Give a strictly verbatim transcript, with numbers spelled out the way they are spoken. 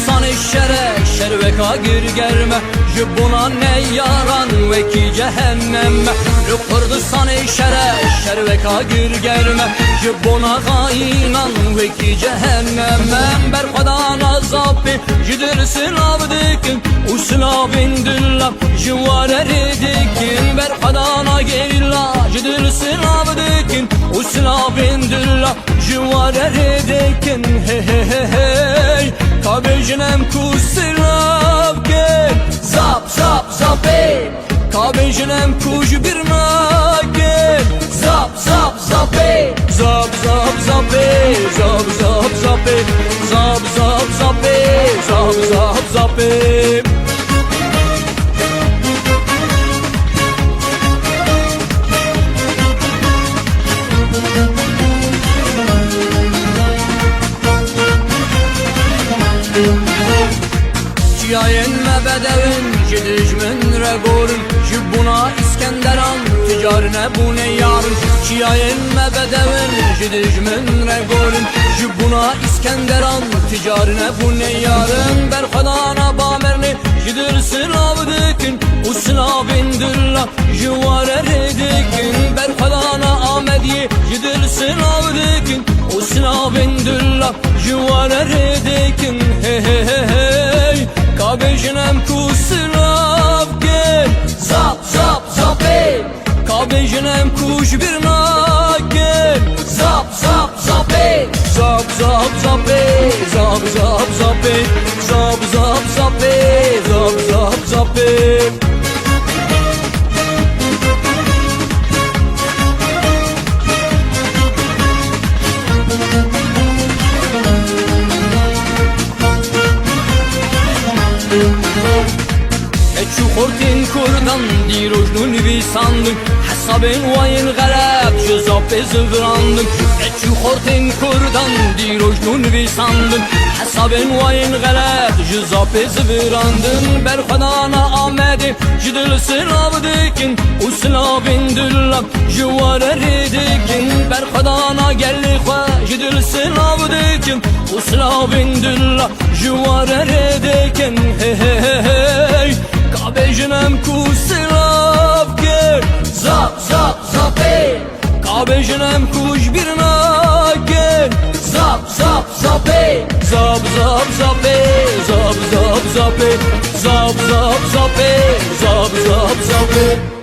سانى شەرە، شەرۋەكا گىرگەرمە، ژۇبۇنا نەياران ۋەكى جەھەننەممە. لۇقۇردى سانى شەرە، شەرۋەكا گىرگەرمە، ژۇبۇنا غايىنان ۋەكى جەھەننەممە. بەرخۇدانا زاپى، ژىدىر سىلاۋدىكىن، ئۇسلاۋىندىللا، ژۇۋارە رېدىكىن. بەرخۇدانا گەيلا، ژىدىر سىلاۋدىكىن، ئۇسلاۋىندىللا، ژۇۋارە رېدىكىن، ھەي، ھەي، ھەي، ھەي. كابىژنەم كۇسلاۋكىن، زاپ، زاپ، زاپى. كابىژنەم كۇژ بىرناكىن، زاپ، زاپ، زاپى. زاپ، زاپ، زاپى، زاپ، زاپ، زاپى. زاپ، زاپ، زاپى، زاپ، زاپ، زاپى. چىيايىن مەبەدەۋىن، ژىدىژمىن رەگورىن، ژۇبۇنا ئىسكەندەران، تىجارىنە بۇنەيارىن. چىيايىن مەبەدەۋىن، ژىدىژمىن رەگورىن، ژۇبۇنا ئىسكەندەران، تىجارىنە بۇنەيارىن. بەرخۇدانا بامەرنى، ژىدىر سىلاۋدىكىن، ئۇسلاۋىندىللا، ژۇۋارە رېدىكىن. بەرخۇدانا ئامەدىي، ژىدىر سىلاۋدىكىن، ئۇسلاۋىندىللا، ژۇۋارە رېدىكىن، ھەي، ھەي، ھەي، ھەي. كابىژنەم كۇسلاۋكىن، زاپ، زاپ، زاپى. كابىژنەم كۇژ بىرناكىن، زاپ، زاپ، زاپى. زاپ، زاپ، زاپى، زاپ، زاپ، زاپى. زاپ، زاپ، زاپى، زاپ، زاپ، زاپى. ھەچۇ خورتىن كوردان دىروژنۇ نىۋىساندىن، ھەسابىن ۋايىن غەرەب ژۇزاپى زىۋراندىن. ھەچۇ خورتىن كوردان دىروژنۇ نىۋىساندىن، ھەسابىن ۋايىن غەرەب ژۇزاپى زىۋراندىن. بەرخۇدانا ئامەدى، ژىدىل سىلاۋدىكىن، ئۇسلاۋىندىللا، ژۇۋارە رېدىكىن. بەرخۇدانا گەللىخوا، ژىدىل سىلاۋدىكىن، ئۇسلاۋىندىللا، ژۇۋارە رېدىكىن، ھەي، ھەي، ھەي، ھەي. كابىژنەم كۇسلاۋكىن، زاپ، زاپ، زاپى. كابىژنەم كۇژ بىرناكىن، زاپ، زاپ، زاپى. زاپ، زاپ، زاپى، زاپ، زاپ، زاپى. زاپ، زاپ، زاپى، زاپ، زاپ، زاپى.